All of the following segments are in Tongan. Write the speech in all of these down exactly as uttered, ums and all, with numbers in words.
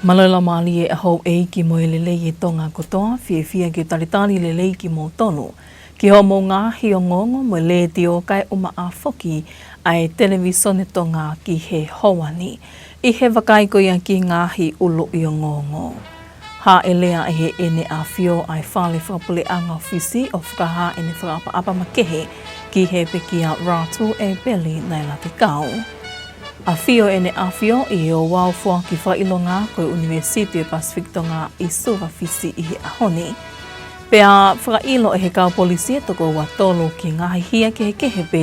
Mālō e laumālie ʻa houʻeiki mo e lelei ʻa Tonga kotoa, fiefia ke talitali lelei kimoutolu ki hoʻomou ngaahi ongoongo mo e letiō kae ʻumaʻā foki ʻa e Televīsone Tonga ki he houa ni. ʻI he vakai ko ia ki he ngaahi ʻuluʻi ongoongo. Hāʻele ʻe heʻene ʻAfio ʻa e Fale Fakapuleʻanga ʻo Fisi ʻo fakahā ʻene fakaʻapaʻapa makehe ki he pekia Ratu ʻEpeli Nailatikau. ʻAfio ʻe heʻene ʻAfio ʻi he ouau foaki fakaʻilonga ko e ʻUnivēsiti ʻo e Pasifiki Tonga ʻi Suva, Fisi ʻi he ʻaho ni. Pea fakaʻilo ʻe he kau polisi ʻe toko ua tolu ki he ngaahi hia kehekehe pē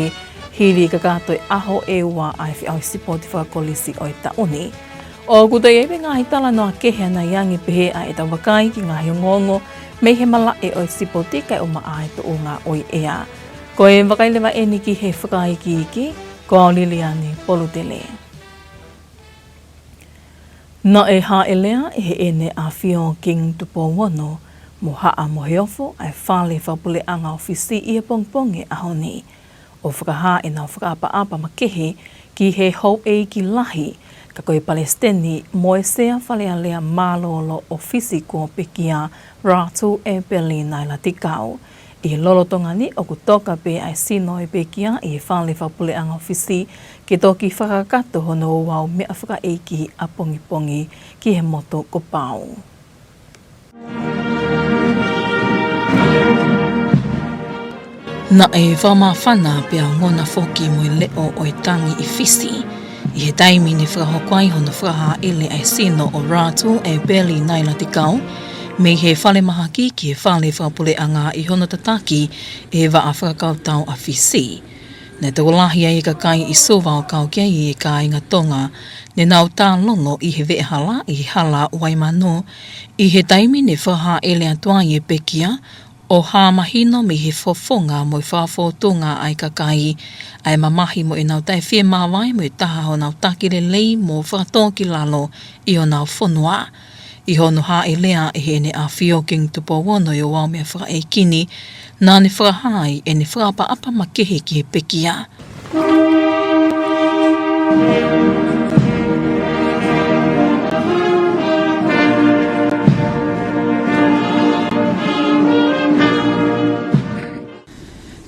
hili e kakato e ʻaho ʻe ua ʻa e feʻauhi sipoti fakakolisi ʻo e taʻu ni. ʻOku toe ʻi ai pē ngaahi talanoa kehe ʻanai ange pehē ʻa ʻetau vakai ki he ngaahi ongoongo mei he malaʻe ʻo e sipoti kae ʻumaʻā e tuʻunga ʻo e ʻea. Ko e vakai leva eni ki he fakaikiiki, ko au Liliani Polutele. Naʻe hāʻele ʻe heʻene ʻAfio Kingi Tupou Ono mo Haʻa Moheofo ʻa e Fale Fakapuleʻanga ʻo Fisi ʻi he pongipongi ʻo e ʻaho ni, ʻo fakahā ʻenau fakaʻapaʻapa makehe ki he houʻeiki lahi, ka ko e Palesiteni mo e Sea Fale Alea Mālōlō ʻo Fisi kuo pekia, Ratu ʻEpeli Nailatikau. ʻI he lolotonga ni ʻoku toka pē ʻa e sino ʻo e pekia ʻi he Fale Fakapuleʻanga ʻo Fisi ke toki fakakakato hono ouau meʻafakaʻeiki ʻapongipongi ki he motu ko Pau. Naʻe fakamāfana pea ongona foki mo e leʻo ʻo e tangi ʻi Fisi ʻi he taimi ne fakahoko ai hono fakahāʻele ʻa e sino ʻo Ratu ʻEpeli Nailatikau mei he falemahaki ki he Fale Fakapuleʻanga ʻi hono tataki ʻe he Vaʻa Fakakautau ʻa Fisi. Naʻe tokolahi ai e kakai ʻi Suva ʻo kau ki ai e kāinga Tonga ne nau tālolo ʻi he veʻehala ʻi he hala Waimanu ʻi he taimi ne fakahāʻele atu ai e pekia, ʻo hā mahino mei he fofonga mo e fakafōtunga ʻa e kakai ʻa e mamahi mo ʻenau taʻefiemāvae mo e taha honau taki lelei mo fakatōkilalo ʻi honau fonua. ʻI hono hāʻele ʻe heʻene ʻAfio Kingi Tupou Ono ʻi he ouau meʻafakaʻeiki ni, naʻa ne fakahā ai ʻene fakaʻapaʻapa makehe ki he pekia.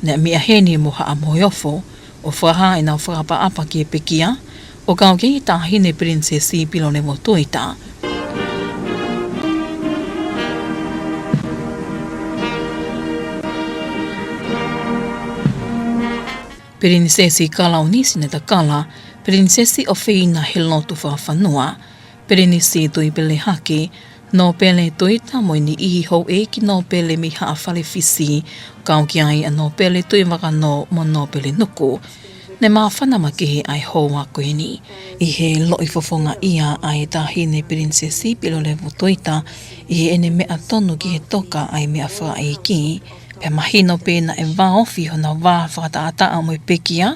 Naʻe meʻa heni mo Haʻa Moheofo ʻo fakahā ʻenau fakaʻapaʻapa ki he pekia, ʻo kau ki ai e Taʻahine Pilinisesi Pilolevu Tuita. Pilinisesi Kalauni Sinetakala, Pilinisesi ʻOfeina Helotu Fakafanua, Pilinisi Tuʻipelehake, Nōpele Tuita mo e niʻihi houʻeiki nōpele mei Haʻafale Fisi, kau ki ai ʻa Nōpele Tuʻivakanō mo Nōpele Nuku. Naʻe māfana makehe ʻa e houa ko eni ʻi he loʻifofongaʻia ʻa e Taʻahine Pilinisesi Pilolevu Tuita ʻi heʻene meʻa tonu ki he toka ʻa e meʻafakaʻeiki. Pea mahino pē naʻe vāofi honau vā fakatātā mo e pekia,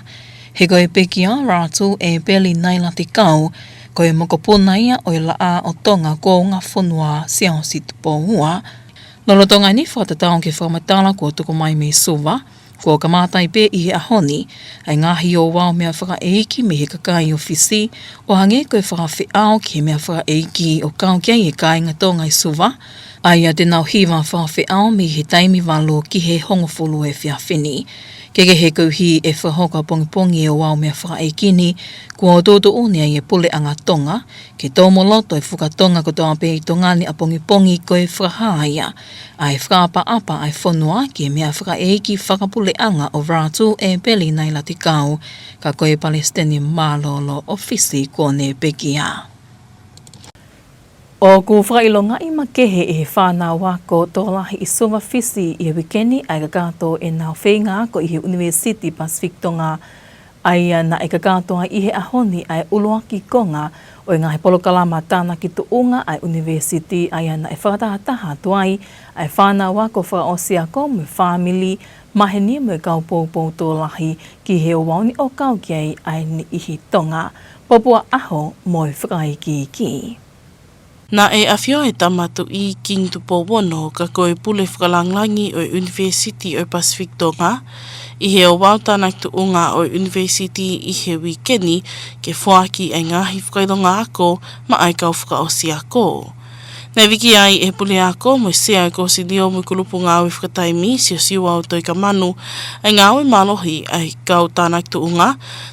he ko e pekia Ratu ʻEpeli Nailatikau, ko e mokopuna ia ʻo e Laʻā ʻo Tonga kuo Ungafonua Siaosi Tupou Ua. Lolotonga eni fakatatau ki he fakamatala kuo tuku mai mei Suva, kuo kamata ai pē ʻi he ʻaho ni ʻa e ngaahi ouau meʻafakaʻeiki mei he kakai ʻo Fisi, ʻo hangē ko e fakafeʻao ki he meʻafakaʻeiki ʻo kau ki ai e kāinga Tonga ʻi Suva, ʻa ia te nau hiva fakafeʻao mei he taimi valu ki he hongofulu efiafi ni. Kehekehe koeʻuhi ʻe fakahoko ʻapongipongi e ouau meʻafakaʻeiki ni, kuo tuʻutuʻuni ai e Puleʻanga Tonga ke tō mo loto e fuka Tonga kotoa pē ʻi Tonga ni ʻapongipongi ko e fakahā ia ʻa e fakaʻapaʻapa ʻa e fonua ki he meʻafakaʻeiki fakapuleʻanga ʻo Ratu ʻEpeli Nailatikau, ka ko e Palesiteni Mālōlō ʻo Fisi kuo ne pekia. ʻOku fakaʻilongaʻi makehe ʻe he fānau ako tokolahi ʻi Suva, Fisi ʻi he uike ni ʻa e kakato ʻenau feinga ako ʻi he ʻUnivēsiti Pasifiki Tonga, ʻa ia naʻe kakato ai ʻi he ʻaho ni ʻa e ʻuluaki konga ʻo e ngaahi polokalama tānaki tuʻunga ʻa e ʻunivēsiti, ʻa ia naʻe fakatahataha atu ai ʻa e fānau ako fakaʻosi ako mo e fāmili, maheni mo e kau poupou tokolahi ki he ouau ni ʻo kau ki ai ʻa e niʻihi Tonga. Popua ʻAho mo e fakaikiiki. Naʻe ʻafio e Tama Tuʻi Kingi Tupou Ono, ka ko e Pule Fakalangilangi ʻo e ʻUnivēsiti ʻo e Pasifiki Tonga, ʻi he ouau tānaki tuʻunga ʻo e ʻunivēsiti ʻi he uike ni ke foaki ʻa e ngaahi fakaʻilonga ako maʻa e kau fakaʻosi ako. Naʻe viki ai ʻe he puleako mo e sea ʻo e kōsilio mo e kulupu ngāue fakataimi, Siosiua ʻUtoikamanu, ʻa e ngāue mālohi ʻa e kau tānaki tuʻunga,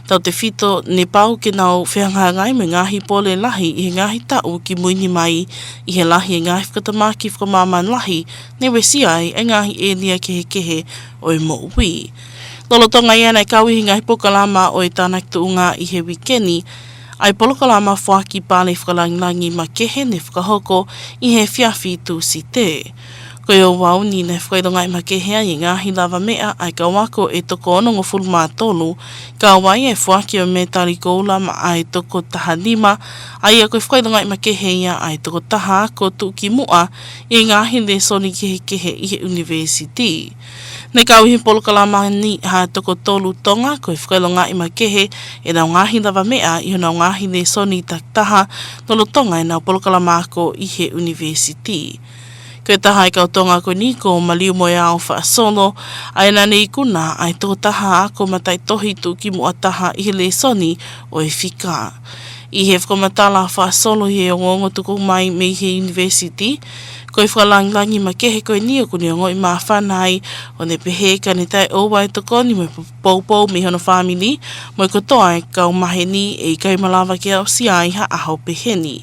tautefito ne pau ke nau fehangahangai mo e ngaahi pole lahi ʻi he ngaahi taʻu kimui ni mai, ʻi he lahi e ngaahi fakatamaki fakamāmani lahi ne uesia ai e ngaahi ʻēlia kehekehe ʻo e moʻui. Lolotonga ia naʻe kau ʻi he ngaahi polokalama ʻo e tānaki tuʻunga ʻi he uike ni ʻa e polokalama foaki pale fakalangilangi makehe ne fakahoko ʻi he efiafi Tūsite. Ko e ouau ni naʻe fakaʻilongaʻi makehe ai e ngaahi lavameʻa ʻa e kau ako ʻe toko onongofulu mā tolu, kau ai e foaki ʻo e mētali koula maʻa e toko taha nima, ʻa ia ko e fakaʻilongaʻi makehe ia ʻa e tokotaha ako tuʻukimuʻa ʻi he ngaahi lēsoni kehekehe ʻi he ʻunivēsiti. Naʻe kau ʻi he polokalama ni ha toko tolu Tonga, ko e fakaʻilongaʻi makehe ʻenau ngaahi lavameʻa ʻi honau ngaahi lēsoni takitaha lolotonga ʻenau polokalama ako ʻi he ʻunivēsiti. Ko e taha ʻa e kau Tonga ko eni ko Maliumoeao Faʻasolo, ʻa ia naʻa ne ikuna ʻa e tokotaha ako mataʻitohi tuʻukimuʻa taha ʻi he lēsoni ʻo e fika. ʻI he fakamatala ʻa Faʻasolo ʻi he ongoongo tuku mai mei he ʻunivēsiti, ko e fakalangilangi makehe ko eni ʻoku ne ongoʻi māfana ai, ʻo ne pehē ka ne taʻeʻoua e tokoni mo e poupou mei hono fāmili mo e kotoa e kau maheni, ʻe ʻikai malava ke aʻusia ai ha ʻaho peheni.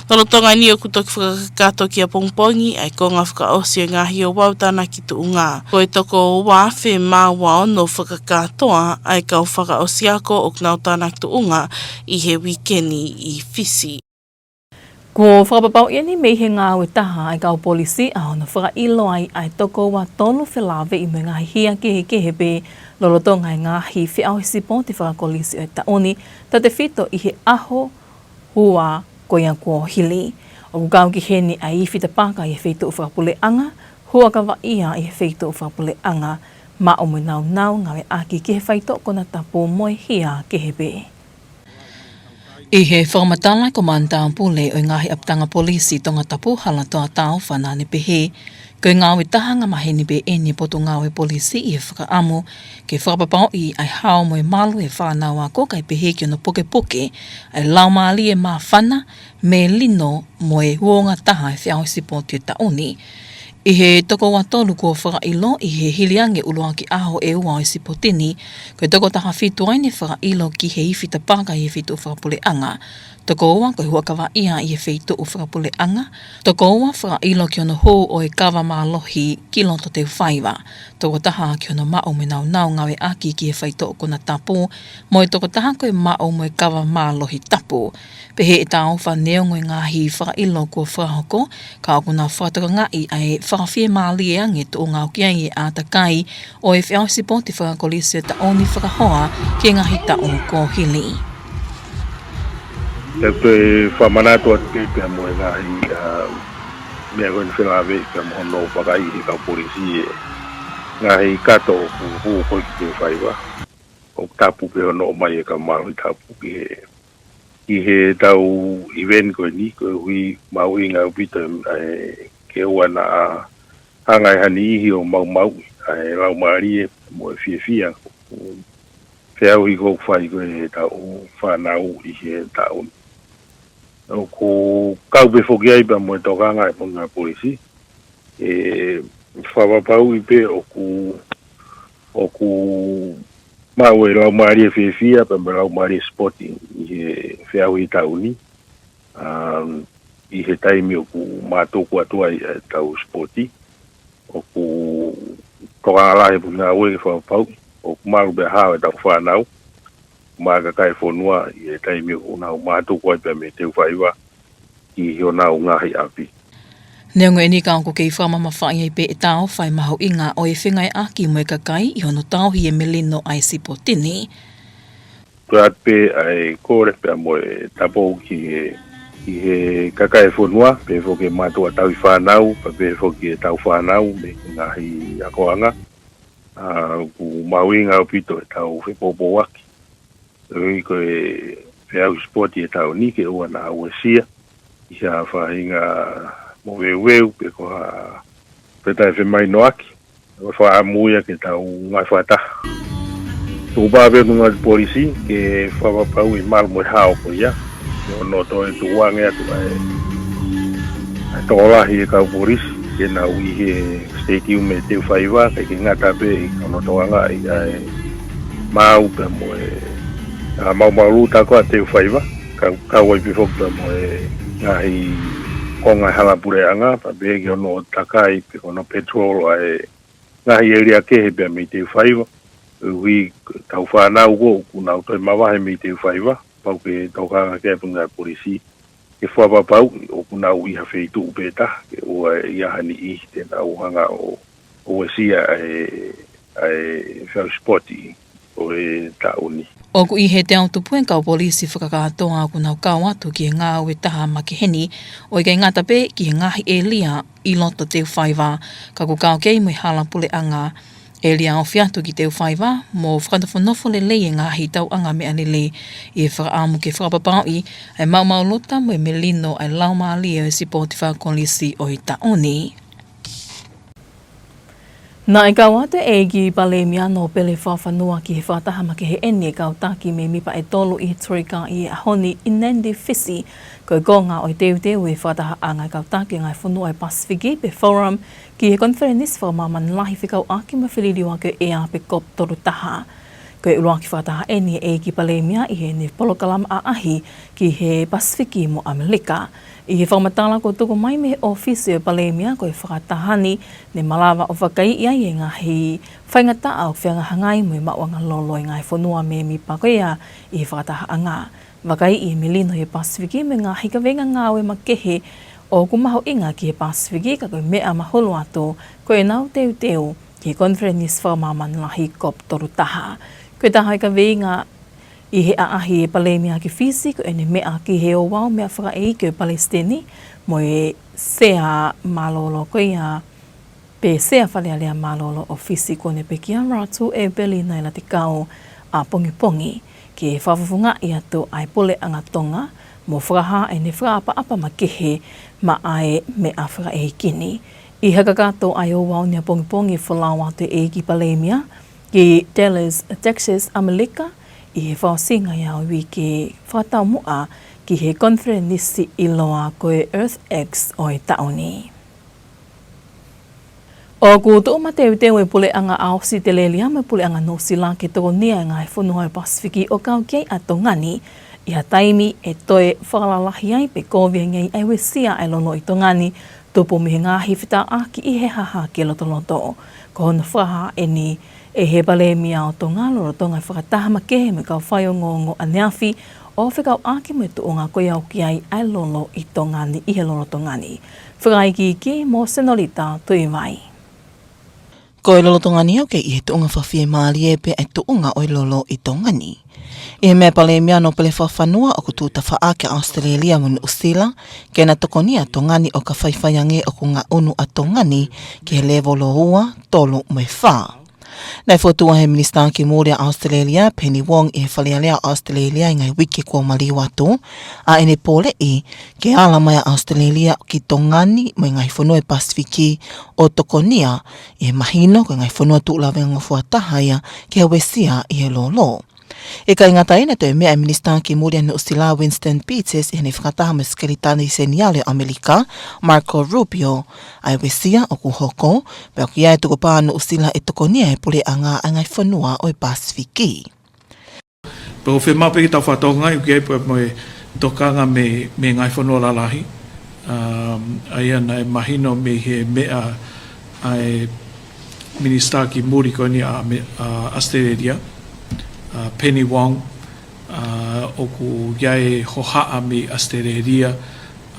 Lolotonga ni ʻoku toki fakakakato ki ʻapongipongi ʻa e konga fakaʻosi ʻo e ngaahi ouau tānaki tuʻunga. Ko e toko ua afe mā ua ono fakakātoa ʻa e kau fakaʻosi ako ʻoku nau tānaki tuʻunga ʻi he uike ni ʻi Fisi. Kuo fakapapauʻi eni mei he ngāue taha ʻa e kau polisi ʻa hono fakaʻilo ai ʻa e toko ua tolu felāveʻi mo e ngaahi hia kehekehe pē lolotonga e ngaahi feʻauhi sipoti fakakolisi ʻo e taʻu ni, tautefito ʻi he ʻaho ua ko ia kuo hili. ʻOku kau ki heni ʻa e ifi tapaka ʻi he feituʻu fakapuleʻanga, huʻakavaʻia ʻi he feituʻu fakapuleʻanga, maʻu mo e naunau ngāueʻaki ki he faitoʻo konatapu mo e hia kehe pē. ʻI he fakamatala ʻa e Komanitā Pule ʻo e ngaahi ʻapitanga polisi Tongatapu, Halatoa Taufa, naʻa ne pehē, ko e ngāue taha angamaheni pē eni ʻa e Potungāue Polisi ʻi he fakaʻamu ke fakapapauʻi ʻa e hao mo e malu ʻa e fānau ako kae pehē ki hono pukepuke ʻa e laumālie māfana, melino mo e uonga taha ʻo e feʻauhi sipoti ʻo e taʻu ni. ʻI he toko ua tolu kuo fakaʻilo ʻi he hili ange ʻuluaki ʻaho ʻe ua ʻo e sipoti ni, ko e toko taha fitu ai ne fakaʻilo ki he ifi tapaka ʻi he feituʻu fakapuleʻanga. Toko ua ko e huʻakavaʻia ʻi he feituʻu fakapuleʻanga. Toko ua fakaʻilo ki hono hū ʻo e kava mālohi ki loto teu faiva. Toko taha ki hono maʻu mo e naunau ngāueʻaki ki he faitoʻo konatapu. Mo e toko taha ko e maʻu mo e kava mālohi tapu. Pehē ʻe Taufa, neongo e ngaahi fakaʻilo kuo fakahoko, ka ʻoku nau fakatokangaʻi ʻa e fakafiemālie ange tuʻunga ʻoku ʻi ai e ʻātakai ʻo e feʻauhi sipoti fakakolisi ʻo e taʻu ni fakahoa ki he ngaahi taʻu kuo hili. Te u toe fakamanatu atu pē pea mo e ngaahi, ā, meʻa ko eni felāveʻi pea mo hono fakaʻilo ʻe he kau polisi e ngaahi kato ʻoku hū ko ē ki he faiva. ʻOku tapu pē hono ʻomai e kava mālohi tapu ki he, ki he tau event ko eni, koeʻuhi mahuʻinga ʻaupito e, e, ke ʻoua naʻa hanga ʻe ha niʻihi ʻo maumauʻi ʻa e laumālie mo e fiefia ʻo e feʻauhi ʻoku fai ko ē ʻe he tau fānau ʻi he taʻu ni. ʻOku kau pē foki ai pea mo e tokanga ʻa e Potungāue Polisi, ʻe fakapapauʻi pē ʻoku, ʻoku maʻu e laumālie fiefia pea mo e laumālie sipoti ʻi he feʻauhi taʻu ni. Um, ʻi he taimi ʻoku mātuku atu ai e tau sipoti, ʻoku tokanga lahi e Potungāue ke fakapapauʻi ʻoku malu pea hao e tau fānau maʻa e kakai e fonua ʻi he taimi ʻoku nau mātuku ai pea mei he teu faiva ki honau ngaahi ʻapi. Neongo eni ka ʻoku kei fakamamafaʻi ai pē ʻe Taufa e mahuʻinga ʻo e fengāueʻaki mo e kakai ʻi hono tauhi e melino ʻa e sipoti ni. Toe atu pē ʻa e kole pea mo e tapu ki he, ki he kakai e fonua, pehē foki ki he mātuʻa tauhi fānau, pea pehē foki ki he tau fānau mei he ngaahi akoʻanga. ʻA, ʻoku mahuʻinga ʻaupito e tau fepoupouaki. ʻOi ko e feʻauhi sipoti e taʻu ni ke ʻoua naʻa uesia ʻi ha faʻahinga moveuveu pe ko ha fetaʻefemahinoʻaki. ʻOku fakaʻamu ia ke tau ngāue fakataha. Tuʻu pē ʻa e ngaahi polisi ke fakapapauʻi ʻe malu mo e hao ko ia. Ke ono toe tuʻu ange atu ʻa e, ʻa e tokolahi ʻo e kau polisi ke nau ʻi he stadium ʻo e Teufaiva, kae ʻikai ke ngata pē ʻi hono tokangaʻi ʻa e maau pea mo e, ʻa, maumau luta ko ia ʻa e Teufaiva, kau, kau ai pē foki pea mo e ngaahi konga hala puleʻanga, pea pehē ki hono takai pe ko hono patrol ʻa e ngaahi ʻēlia kehe pea mei Teufaiva, ʻuhi kau fānau ko ē ʻoku nau toe mavahe mei Teufaiva, pau ke tokanga ki ai pē ngaahi polisi, ke fakapapauʻi ʻoku nau ʻi ha feituʻu pē taha, ke ʻoua ʻe ʻi ai ha niʻihi te nau hanga ʻo, ʻo uesia ʻa e, ʻa e fau sipoti ʻo e taʻu ni. ʻOku ʻi he teau tupu e kau polisi fakakātoa ʻoku nau kau atu ki he ngāue taha makehe ni, ʻo ʻikai ngata pē ki he ngaahi ʻēlia ʻi loto Teufaiva, ka ʻoku kau kei mo e hala puleʻanga, ʻēlia ofi atu ki Teufaiva, mo fakanofonofo lelei e ngaahi tauʻanga meʻalele, ʻi he fakaʻamu ke fakapapauʻi ʻa e maumau luta mo e melino ʻa e laumālie ʻo e sipoti fakakolisi ʻo e taʻu ni. Naʻe kau atu e ʻEiki Palēmia Nōpele Fakafanua ki he fakataha makehe ʻeni e kau taki mēmipa ʻe tolu ʻi he Troika ʻi he ʻaho ni ʻi Nadi, Fisi, ko e konga ʻo e teuteu e fakatahaʻanga e kau taki e ngaahi fonua ʻo e Pasifiki pe Forum ki he konifelenisi fakamāmani lahi fekauʻaki mo e feliliuaki ʻo e ʻea pe COP tolu taha. Ko e ʻuluaki fakataha ʻeni e ʻEiki Palēmia ʻi heʻene polokalama ʻaʻahi ki he Pasifiki mo ʻAmelika. ʻI he fakamatala kuo tuku mai mei he ʻōfisi ʻo e Palēmia, ko e fakataha ni ne malava ʻo vakaiʻi ai e ngaahi faingataʻa ʻoku fehangahangai mo e maʻuʻanga lolo ʻa e ngaahi fonua mēmipa ko ia ʻi he fakatahaʻanga. Vakaiʻi e melino ʻi he Pasifiki mo e ngaahi kaveinga ngāue makehe ʻoku mahuʻinga ki he Pasifiki, ka ko e meʻa mahulu atu ko ʻenau teuteu ki he konifelenisi fakamāmani lahi COP tolu taha. Ko e taha e kaveinga ʻi he ʻaʻahi e Palēmia ki Fisi, ko ʻene meʻa ki he ouau meʻa fakaʻeiki ʻo e Palesiteni mo e Sea Mālōlō ko ia, pe Sea Fale Alea Mālōlō ʻo Fisi, kuo ne pekia Ratu ʻEpeli Nailatikau ʻapongipongi, ke fakafofongaʻi atu ʻa e puleʻanga Tonga mo fakahā ʻene fakaʻapaʻapa makehe maʻa e meʻa fakaʻeiki ni. ʻI he kakato ʻa e ouau ni ʻapongipongi, folau atu e ʻEiki Palēmia ki Dallas, Texas, ʻAmelika, ʻi he fakaʻosinga ia ʻo e uike fakataumuʻa ki he konifelenisi ʻiloa ko e EarthX ʻo e taʻu ni. ʻOku tuʻu mateuteu e puleʻanga ʻAositelēlia mo e puleʻanga Nuʻusila ke tokonia e ngaahi fonua ʻo e Pasifiki ʻo kau ki ai ʻa Tonga ni, ʻi ha taimi ʻe toe fakalalahi ai pe kovi ange ai ʻa e uesia ʻa e lolo ʻi Tonga ni, tupu mei he ngaahi fetāʻaki ʻi he hahake lotoloto. Ko hono fakahā ʻeni ʻe he Palēmia ʻo Tonga lolotonga e fakataha makehe mo e kau faiongoongo ʻaneafi ʻo fekauʻaki mo e tuʻunga ko ia ʻoku ʻi ai ʻa e lolo ʻi Tonga ni ʻi he lolotonga ni. Fakaikiiki mo Senolita Tuʻivai. Ko e lolotonga ni ʻoku kei ʻi he tuʻunga fakafiemālie pē ʻa e tuʻunga ʻo e lolo ʻi Tonga ni. ʻI he meʻa ʻa e Palēmia Nōpele Fakafanua, ʻoku tuʻu tafaʻaki ʻa ʻAositelēlia mo Nuʻusila ke na tokonia ʻa Tonga ni ʻo ka faifai ange ʻoku ngaʻunu ʻa Tonga ni ki he lēvolo ua, tolu mo e fā. Naʻe fokotuʻu ʻe he Minisitā ki Muli ʻa ʻAositelēlia, Penny Wong, ʻi he Fale Alea ʻo ʻAositelēlia ʻi he ngaahi uike kuo maliu atu, ʻa ʻene poleʻi ke ala mai ʻa ʻAositelēlia ki Tonga ni mo e ngaahi fonua ʻo e Pasifiki ʻo tokonia, ʻi he mahino ko e ngaahi fonua tuʻu lavengofua taha ia ki he uesia ʻi he lolo. ʻIkai ngata ai, naʻe toe meʻa ʻa e Minisitā ki Muli ʻa Nuʻusila, Winston Peters, ʻi heʻene fakataha mo e Sekelitali Seniale ʻo ʻAmelika, Marco Rubio, ʻa e uesia ʻoku hoko, pea ʻoku ʻi ai e tukupā ʻa Nuʻusila ʻe tokonia e puleʻanga ʻa e ngaahi fonua ʻo e Pasifiki. Pea ʻoku fiemaʻu pē ke tau fakatokangaʻi ʻoku ʻi ai pē mo e tokanga mei, mei he ngaahi fonua lalahi, um, ʻa ia naʻe mahino mei he meʻa ʻa e Minisitā ki Muli ko eni ʻa me-, ʻa ʻAositelēlia, ʻa Penny Wong, ʻa ʻoku ʻi ai e hohaʻa mei ʻAositelēlia,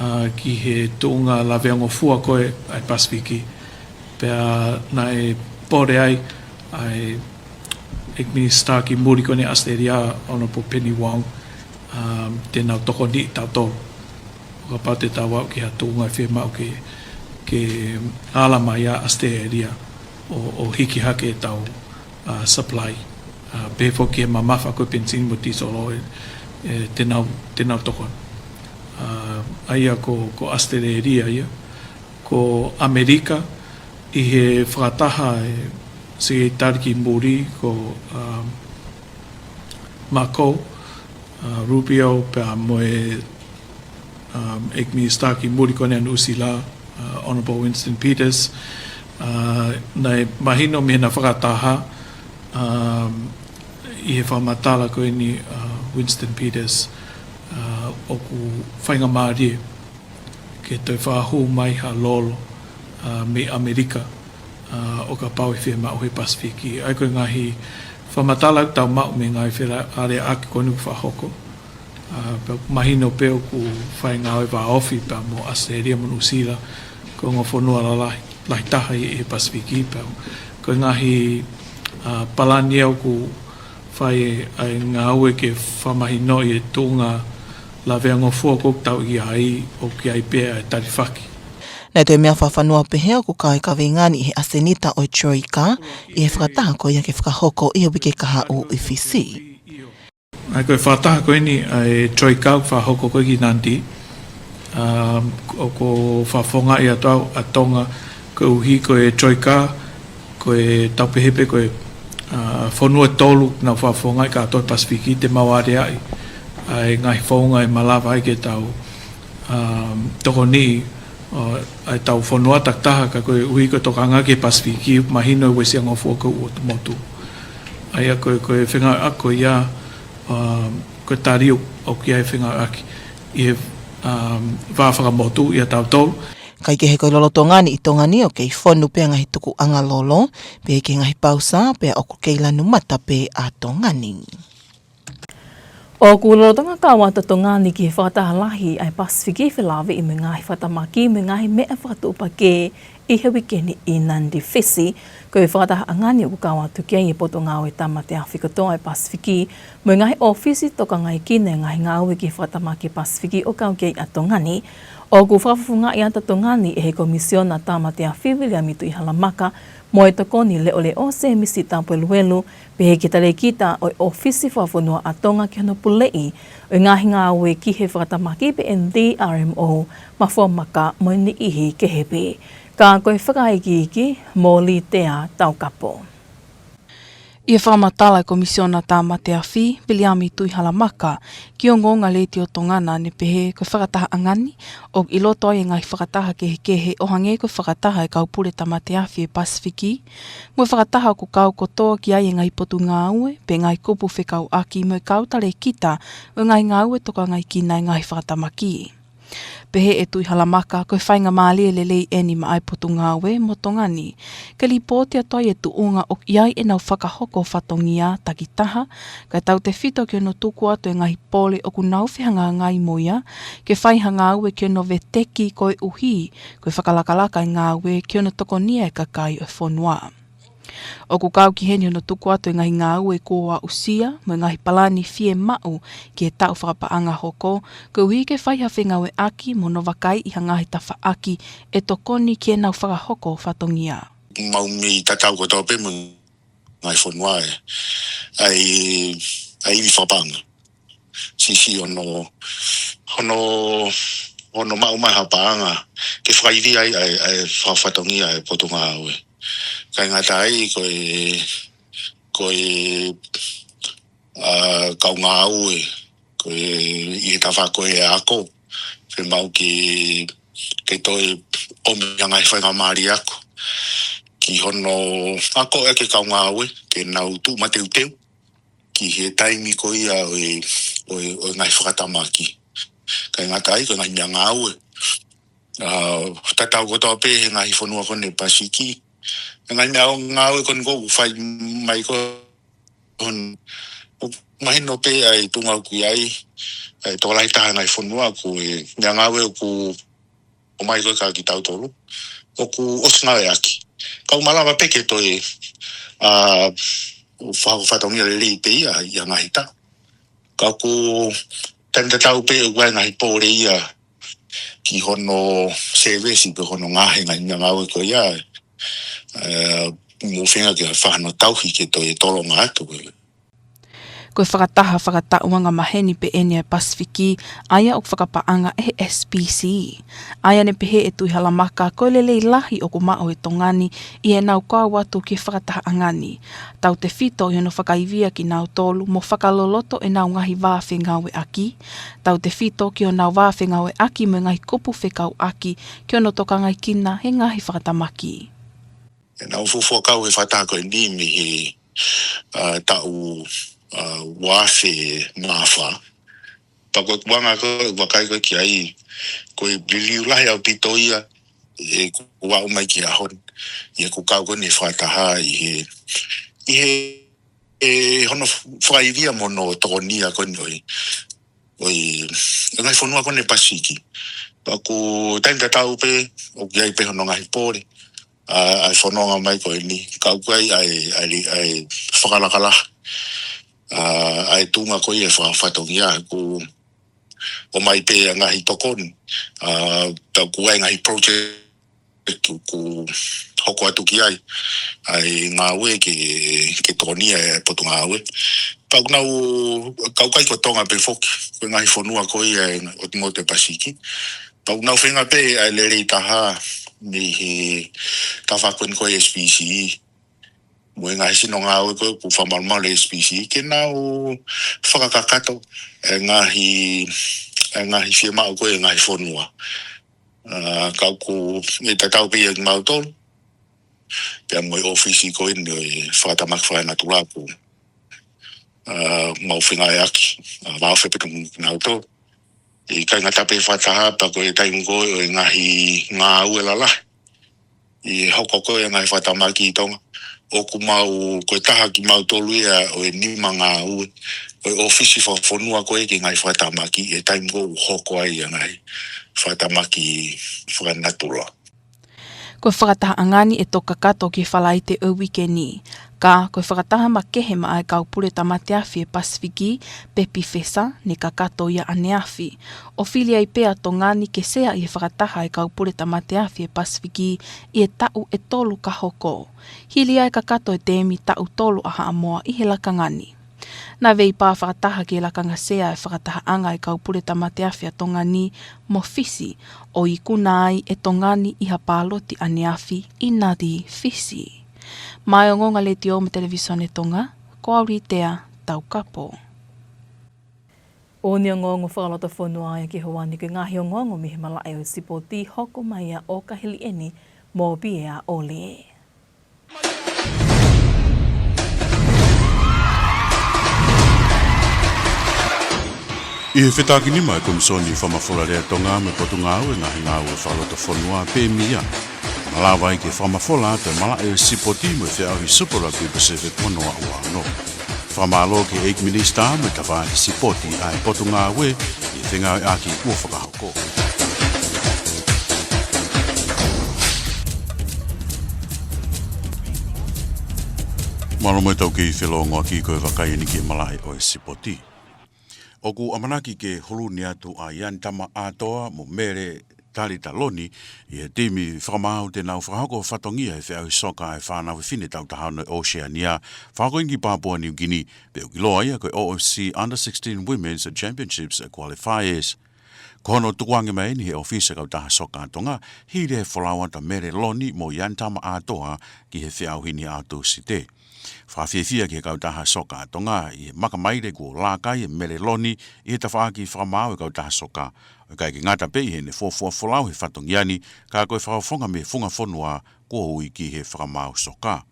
ʻa ki he tuʻunga lavengofua ko ē ʻa e Pasifiki. Pea naʻe pole ai ʻa e ʻEiki Minisitā ki Muli ko eni ʻa ʻAositelēlia, Honourable Penny Wong, um, te nau tokoniʻi tautolu ʻo kapau te tau aʻu ki ha tuʻunga ʻe fiemaʻu ke, ke ala mai ʻa ʻAositelēlia ʻo, ʻo hiki hake ʻetau, uh, supply. Uh, pehē foki ki he mamafa ko ē penisini mo e tīsolo, ʻe, ʻe te nau, te nau tokoni. Uh, ʻa ia ko, ko ʻAositelēlia ia, ko ʻAmelika, ʻi he fakataha ʻa e Sekelitali ki Muli ko, um, Marco, uh, Rubio, pea mo e, um, ʻEiki Minisitā ki muli ko eni ʻa Nuʻusila, uh, Honourable Winston Peters, uh, naʻe mahino mei heʻena fakataha, um, ʻi he fakamatala ko eni, uh, Winston Peters, uh, ʻoku faingamālie ke toe fakahū mai ha lolo, uh, mei ʻAmelika, uh, ʻo kapau ʻe fiemaʻu he Pasifiki. ʻA ia ko e ngaahi fakamatala ʻoku tau maʻu mei he ngaahi fela-, aleaʻaki ko eni ʻoku fakahoko. Uh, pea mahino pē ʻoku fai ngāue vāofi pea mo ʻAositelēlia mo Nuʻusila, ko e ongo fonua lalahi, lahi taha ʻi he Pasifiki pea. Ko e ngaahi, uh, palani ia ʻoku fai ʻa e ngāue ke fakamahinoʻi e tuʻunga laveangofua ʻoku tau ʻi ai, ʻoku ʻi ai pē ʻa e talifaki. Naʻe toe meʻa fakafonua pehē ʻoku kau e kaveinga ni ʻi he ʻasenita ʻo e Troika ʻi he fakataha ko ia ke fakahoko ʻi he uike kahaʻu ʻi Fisi. ʻA ia ko e fakataha ko eni ʻa e Troika ʻoku fakahoko ko ē ki Nadi, um, ʻoku fakafofongaʻi atu ʻa Tonga koeʻuhi ko e Troika, ko e tau pehē pē ko e, uh, fonua ʻe tolu naʻa nau fakafofongaʻi kātoa Pasifiki te mau aleaʻi ʻa e ngaahi founga ʻe malava ai ke tau, um, tokoniʻi, uh, ʻa e tau fonua takitaha ka koeʻuhi ko e tokanga ki he Pasifiki, mahino e uesia ngofua ko ē ʻo e motu. ʻA ia ko e, ko e fengāueʻaki ko ia, um, ko e tali ʻoku ʻi ai e fengāueʻaki ʻi he, um, vā fakamotu ʻia tautolu. Kae kehe ko e lolotonga ni ʻi Tonga ni ʻoku kei fonu pē ʻa e ngaahi tukuʻanga lolo, pea ki he ngaahi pausa, pea ʻoku kei lanu mata pē ʻa Tonga ni. ʻOku lolotonga kau atu ʻa Tonga ni ki he fakataha lahi ʻa e Pasifiki felāveʻi mo e ngaahi fakatamaki mo e ngaahi meʻa fakatuʻupakē ʻi he uike ni ʻi Nadi, Fisi. Ko e fakatahaʻanga ni ʻoku kau atu ki ai e Potungāue Tāmate Afi kotoa ʻa e Pasifiki mo e ngaahi ʻōfisi tokangaekina e ngaahi ngāue ki he fakatamaki Pasifiki ʻo kau ki ai ʻa Tonga ni. ʻOku fakafofongaʻi atu ʻa Tonga ni ʻe he Komisiona Tāmate Afi Viliami Tuʻihalamaka mo e Tokoni Leʻoleʻo Sēmisi Tapueluelu, pehē ki he talēkita ʻo e ʻŌfisi Fakafonua ʻa Tonga ki hono puleʻi ʻo e ngaahi ngāue ki he fakatamaki pe N D R M O, Mafuamaka mo e niʻihi kehe pē. Ka ko e fakaikiiki, Molitea Taukapo. ʻI he fakamatala ʻa e Komisiona Tāmate Afi, Viliami Tuʻihalamaka, ki he ongoongo ʻa e Letiō Tonga naʻa ne pehē ko e fakatahaʻanga ni ʻoku ʻi loto ai e ngaahi fakataha kehekehe ʻo hangē ko e fakataha ʻa e kau pule tāmate afi ʻo e Pasifiki, mo e fakataha ʻoku kau kotoa ki ai e ngaahi potungāue, pea ngaahi kupu fekauʻaki mo e kau talēkita ʻo e ngaahi ngāue tokangaekina e ngaahi fakatamaki. Pehē ʻe Tuʻihalamaka ko e faingamālie lelei eni maʻa e Potungāue mo Tonga ni ke lipooti atu ai e tuʻunga ʻoku ʻi ai ʻenau fakahoko fatongia takitaha, kae tautefito ki hono tuku atu e ngaahi pole ʻoku nau fehangahangai mo ia ke fai ha ngāue ki hono veteki koeʻuhi ko e fakalakalaka e ngāue ki hono tokonia e kakai ʻo e fonua. ʻOku kau ki heni hono tuku atu e ngaahi ngāue kuo aʻusia mo e ngaahi palani fiemaʻu ki he taʻu fakapaʻanga hoko, koeʻuhi ke fai ha fengāueʻaki mo hono vakaiʻi ha ngaahi tafaʻaki ʻe tokoni ki heʻenau fakahoko fatongia. Mau mei tatau kotoa pē mo e ngaahi fonua ʻe, ʻa e, ʻa e ivi fakapaʻanga. Siʻisiʻi hono, hono, hono maʻu mai ha paʻanga ke fakaivia ai ʻa e, ʻa e fakafatongia ʻa e Potungāue. ʻIkai ngata ai ko e, ko e, ʻa, kau ngāue, ko e ʻi he tafaʻaki ko ē ako, fiemaʻu ke, ke toe ʻomi ha ngaahi faingamālie ako ki hono ako ʻa e kau ngāue, ke nau tuʻu mateuteu ki he taimi ko ia ʻo e, ʻo e, ʻo e ngaahi fakatamaki. ʻIkai ngata ai, ko e ngaahi meʻangāue. ʻA, tatau kotoa pē he ngaahi fonua ko eni Pasifiki. E ngaahi meʻangāue ko eni ʻoku fai mai ko eni. ʻOku mahino pē ʻa e tuʻunga ʻoku ʻi ai, ʻa e tokolahi taha e ngaahi fonua ko e meʻangāue ʻoku ʻomai ko ē kia kitautolu, ʻoku ʻosi ngāueʻaki. Ka ʻoku malava pē ke toe, ʻa, fa-, fatongia lelei pē ia ʻi ha ngaahi taʻu. Ka ʻoku taimi tatau pē ʻoku ʻi ai e ngaahi pole ia ki hono sēvesi pe ko hono ngaahi ngaahi meʻangāue ko ia, ʻe, mo feinga ke fai hano tauhi ke toe tolonga atu. Ko e fakataha fakataʻuanga maheni pē eni ʻa e Pasifiki, ʻa ia ʻoku fakapaʻanga ʻe he S P C E. ʻA ia ne pehē ʻe Tuʻihalamaka ko e lelei lahi ʻoku maʻu ʻe Tonga ni ʻi heʻenau kau atu ki he fakatahaʻanga ni. Tautefito ʻi hono fakaivia kinautolu mo fakaloloto ʻenau ngaahi vā fengāueʻaki. Tautefito ki honau vā fengāueʻaki mo e ngaahi kupu fekauʻaki ki hono tokangaʻi kinautolu he ngaahi fakatamaki. ʻEnau fuofua kau he fakataha ko eni mei he, ʻa, taʻu, ʻa, ua afe mā fā. Pea ko e ʻuhinga ko ē ʻoku ou vakai ko ē ki ai, ko e liliu lahi ʻaupito ia, ʻi heʻeku aʻu mai ki he ʻaho ni, ʻi heʻeku kau ko eni he fakataha ʻi he, ʻi he, ʻi hono fakaivia mo hono tokonia ko eni ʻo e, ʻo e, ʻo e ngaahi fonua ko eni Pasifiki. Pea ko e taimi tatau pē, ʻoku ʻi ai pē hono ngaahi pole, ʻa, ʻa e fononga mai ko eni, ka ʻoku ʻi ai ʻa e, ʻa e, ʻa e fakalakalaka, ʻa, ʻa e tuʻunga ko ia ʻa e fakafatongia, ʻoku ʻomai pē ʻa e ngaahi tokoni, ʻa, pea ʻoku ʻi ai e ngaahi project ʻoku, ʻoku hoko atu ki ai ʻa e ngāue ke, ke tokonia ʻe he Potungāue. Pea ʻoku nau, ka ʻoku ʻikai ko Tonga pē foki, ko e ngaahi fonua ko ia ʻo e motu ʻo e Pasifiki. Pea ʻoku nau feinga pē ʻa e lelei taha mei he tafaʻaki ko eni ko e S P C E mo e ngaahi sino ngāue ko ē ʻoku fakamalumalu ʻe he S P C E ke nau fakakakato ʻa e ngaahi, ʻa e ngaahi fiemaʻu ko ē ʻa e ngaahi fonua. ʻA, ka ʻoku, ʻe tatau pē ia kimautolu pea mo e ʻōfisi ko eni ʻo e fakatamaki fakanatula ʻoku, ʻa, mau fengāueʻaki, ʻa, mau fepetong nautolu. ʻIkai ngata pē he fakataha pea ko e taimi ko ē ʻo e ngaahi ngāue lalahi ʻi he hoko ko ē ʻa e ngaahi fakatamaki ʻi Tonga, ʻoku mau, ko e taha kimautolu ia ʻo e nima ngāue ʻo e ʻōfisi fakafonua ko ē ki he ngaahi fakatamaki ʻi he taimi ko ē ʻoku hoko ai ʻa e ngaahi fakatamaki fakanatula. Ko e fakatahaʻanga ni ʻe toki kakato ki he Falaite ʻo e uike ni. Ka, ko e fakataha makehe maʻa e kau pule tāmate afi ʻo e Pasifiki, pe PIFESA, ne kakato ia ʻaneafi. ʻO fili ai pē ʻa Tonga ni ke sea ʻi he fakataha ʻa e kau pule tāmate afi ʻo e Pasifiki ʻi he taʻu ʻe tolu ka hoko. Hili ʻa e kakato ʻo e teemi taʻu tolu ʻa Haʻamoa ʻi he lakanga ni. Naʻe veipā fakataha ki he lakanga sea ʻa e fakatahaʻanga ʻa e kau pule tāmate afi ʻa Tonga ni mo Fisi, ʻo ikuna ai ʻe Tonga ni ʻi ha pāloti ʻaneafi ʻi Nadi, Fisi. Maʻá e Ongoongo Letiō mo e Televīsone Tonga, ko au Litea Taukapo. ʻOku ʻi ai e ongoongo fakalotofonua ia ki he houa ni, ko e ngaahi ongoongo mei he malaʻe ʻo e sipoti, hoko mai ʻa ʻOkaheli ʻeni mo Pia ʻOle. ʻI he fetākinima ʻa e Komisoni Fakamafola Lea Tonga mo e Potungāue Ngaahi Ngāue Fakalotofonua, pe mia, malava ai ke fakamafola atu e malaʻe ʻo e sipoti mo e feʻauhi Super Rugby Pacific ono ua ua ono. Fakamālō ki he ʻEiki Minisitā mo e tafaʻaki sipoti ʻa e Potungāue ʻi he fengāueʻaki kuo fakahoko. Mālō mo e tau kei felōngoaki ko e vakai ʻeni ki he malaʻe ʻo e sipoti. ʻOku ʻamanaki ke hulu ni atu ʻa Iani Tama ʻAtoa mo Mele Talita Loni ʻi he timi fakamaau te nau fakahoko fatongia he feʻauhi soka ʻa e fānau fefine taʻu taha ono ʻo Oceania, fakahoko ʻeni ki Papua New Guinea, pea ʻoku ʻiloa ia ko e O F C Under sixteen Women's Championships Qualifiers. Ko hono tukuange mai ʻeni he ʻōfisi ʻo e kautaha soka ʻa Tonga, hili e folau atu ʻa Mele Loni mo Iani Tama ʻAtoa ki he feʻauhi ni ʻa Tūsite. Fakafiefia ki he kautaha soka ʻa Tonga ʻi he makamaile kuo laka ai ʻa Mele Loni ʻi he tafaʻaki fakamaau ʻo e kautaha soka. ʻO ʻikai ke ngata pē ʻi heʻene fuofua folau he fatongia ni, ka ko e fakafofonga mei he funga fonua kuo ui ki he fakamaau soka.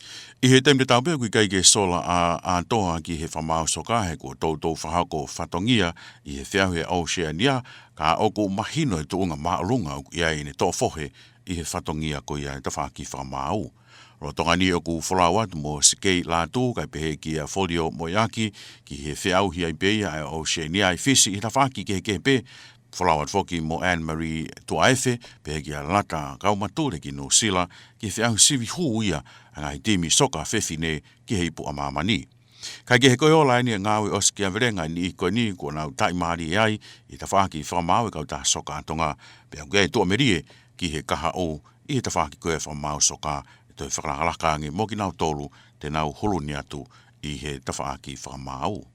ʻI he taimi tatau pē ʻoku ʻikai ke sola ʻa ʻAtoa ki he fakamaau soka he kuo toutou fakahoko fatongia ʻi he feʻauhi ʻa Oceania, ka ʻoku mahino e tuʻunga māʻolunga ʻoku ʻi ai ʻene toʻo fohe ʻi he fatongia ko ia he tafaʻaki fakamaau. Lolotonga ni ʻoku folau atu mo Sikei Lātū kae pehē kia Folio Moeaki ki he feʻauhi ai pē ia ʻa Oceania ʻi Fisi ʻi he tafaʻaki kehekehe pē, folau atu foki mo Anne Marie Tuʻaefe, pehē kia Lata Kaumatule ki Nuʻusila, ki he feʻauhi sivi hū ia ʻa e ngaahi timi soka fefine ki he ipu ʻa māmani. Kae kehe ko e ola ʻeni ʻa e ngāue ʻosikiavelenga ʻa e niʻihi ko eni kuo nau taʻimālie ai ʻi he tafaʻaki fakamaau ʻo e kautaha soka ʻa Tonga, pea ʻoku ʻi ai e tuʻamelie ki he kahaʻu ʻi he tafaʻaki ko ia fakamaau soka, ʻe toe fakalakalaka ange mo kinautolu te nau hulu ni atu ʻi he tafaʻaki fakamaau.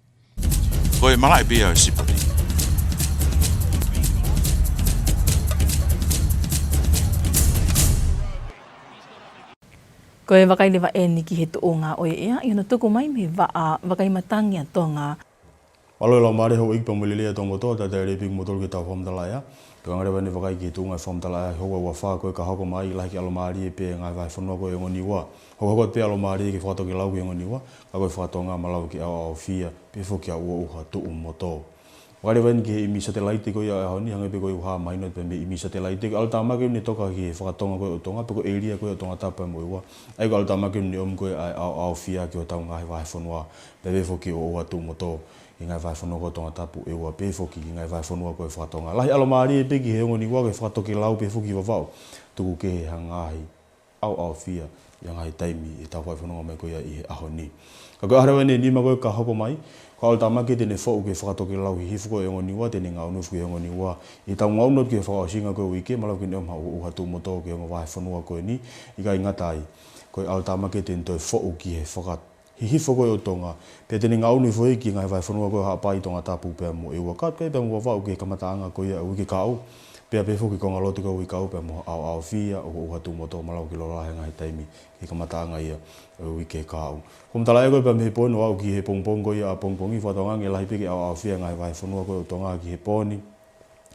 Ko e malaʻe pē ia ʻo e sipoti. Ko e vakai leva eni ki he tuʻunga ʻo e ʻea ʻi hono tuku mai mei he vaʻa vakai matangi ʻa Tonga. Mālō e laumālie houʻeiki pea mo e lelei ʻa Tonga kotoa, talitali pē kimoutolu ki heʻetau fakamatala ʻea. Pea ʻoku ou lava eni ʻo vakai ki he tuʻunga ʻo e fakamatala ʻea houa ua fā ko ē ka hoko mai, lahi ke ʻalomālie pē ngaahi vahefonua ko ē ʻo e Niua. Hokohoko atu pē ʻalomālie ke fakatokelau ki he Niua, ka ko e fakatonga malava ke ʻaoʻaofia, pē foki ke ʻuʻuha tuʻu mo tō. Vakai leva eni ki he ʻimi satelaite ko ia ʻo e ʻaho ni, hangē pē ko e ʻuha mahino pē mei he ʻimi satelaite, ko e ʻalotāmaki eni ʻoku toka ki he fakatonga ko ē ʻo Tonga, pe ko e ʻēlia ko ē ʻo Tongatapu pea mo ʻEua. ʻA ia ko e ʻalotāmaki eni ʻoku ʻomi ko ē ʻa e ʻaoʻaofia ki hotau ngaahi vahefonua, pea pē foki ke ʻuʻuha tuʻu mo tō ki he ngaahi vahefonua ko ē ʻo Tongatapu, ʻEua, pē foki ki he ngaahi vahefonua ko ē ʻo e fakatonga. Lahi ʻalomālie pē ki he ongo Niua ke fakatokelau pē foki Vavaʻu, tuku kehe ha ngaahi ʻaoʻaofia ʻi ha ngaahi taimi ʻi heʻetau fai fononga mai ko ia ʻi he ʻaho ni. Ka ko e ʻaho leva eni ʻe nima ko ē ka hoko mai, ko e ʻalotāmaki te ne foʻu ki he fakatokelau hihifo ko ē ʻo e ongo Niua, te ne ngaʻunu foki ki he ongo Niua. ʻI heʻetau ngaʻunu atu ki he fakaʻosinga ko ē ʻo e uike, malava ke ne ʻomi ha ʻuʻuha tuʻu mo tō ki he ongo vahefonua ko eni, ʻikai ngata ai, ko e ʻalotāmaki te ne toe foʻu ki he faka hihifo ko ē ʻo Tonga, pea te ne ngaʻunu foki ki he ngaahi vahefonua ko ē ʻo Haʻapai, Tongatapu pea mo ʻEua, kae ʻumaʻā pea mo Vavaʻu ki he kamataʻanga ko ia ʻo e uike kahaʻu, pea pē foki ki he konga lotu ko ē ʻo e uike kahaʻu pea mo ha ʻaoʻaofia ʻo e ʻuʻuha tuʻu mo tō malava ke lōlahi ha ngaahi taimi ki he kamataʻanga ia ʻo e uike kahaʻu. Fakamatala ʻea ko ē pea mei he pō ni ʻo aʻu ki he pongipongi ko ia ʻapongipongi, fakatonga ange lahi pē ke ʻaoʻaofia e ngaahi vahefonua ko ē ʻo Tonga ki he pō ni.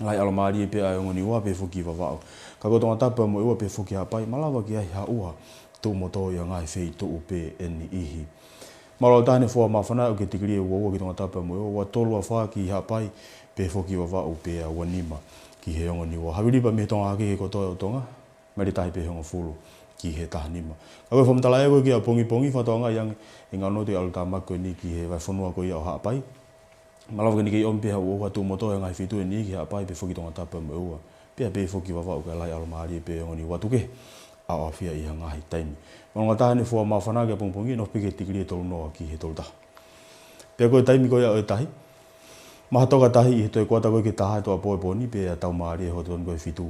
Lahi ʻalomālie pē ʻa e ongo Niua pē foki Vavaʻu. Ka ko Tongatapu pea mo ʻEua pē foki Haʻapai, malava ke ʻi ai ha ʻuʻuha tuʻu mo tō ʻi ha ngaahi feituʻu pē ʻe niʻihi. Mālō ʻaupito ʻene fua māfana, ʻoku ʻi he tikilī ʻe ua ua ki Tongatapu pea mo ʻEua, ua tolu ua fā ki Haʻapai, pē foki Vavaʻu pea ua nima ki he ongo Niua. Havili pea mei he Tonga hake ki he kotoa ʻo Tonga, maile taha pē hongofulu ki he taha nima. Ka ko e fakamatala ʻea ko ē ki ʻapongipongi, fakatonga ange ʻe ngaʻunu atu e ʻalotāmaki ko eni ki he vahefonua ko ia ʻo Haʻapai. Malava ke ne kei ʻomi pē ha ʻuʻuha tuʻu mo tō ʻi ha ngaahi feituʻu ʻe niʻihi ki Haʻapai pē foki Tongatapu pea mo ʻEua. Pea pē foki Vavaʻu kae lahi ʻalomālie pē ongo Niua, tuku kehe ʻaoʻaofia ʻi ha ngaahi taimi. Mālō ʻaupito ʻene fua māfana ki ʻapongipongi, nofo pē ki he tikilī ʻe tolu noa ki he tolu taha. Pea ko e taimi ko ia ʻo e tahi, maha toka tahi ʻi he toe kuata ko ē ki he taha ʻo e tuʻuapō ʻo e pō ni, pea tau mālie hoto tonu ko e fitu